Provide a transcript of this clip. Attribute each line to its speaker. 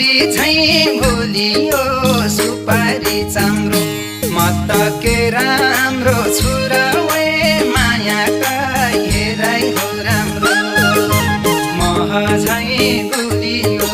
Speaker 1: छौरी झैं भुलियो सुपारी चाम्रो म त के राम्रो छु र वे मायाका हेराइ हो राम्रो मह झैं गुलियो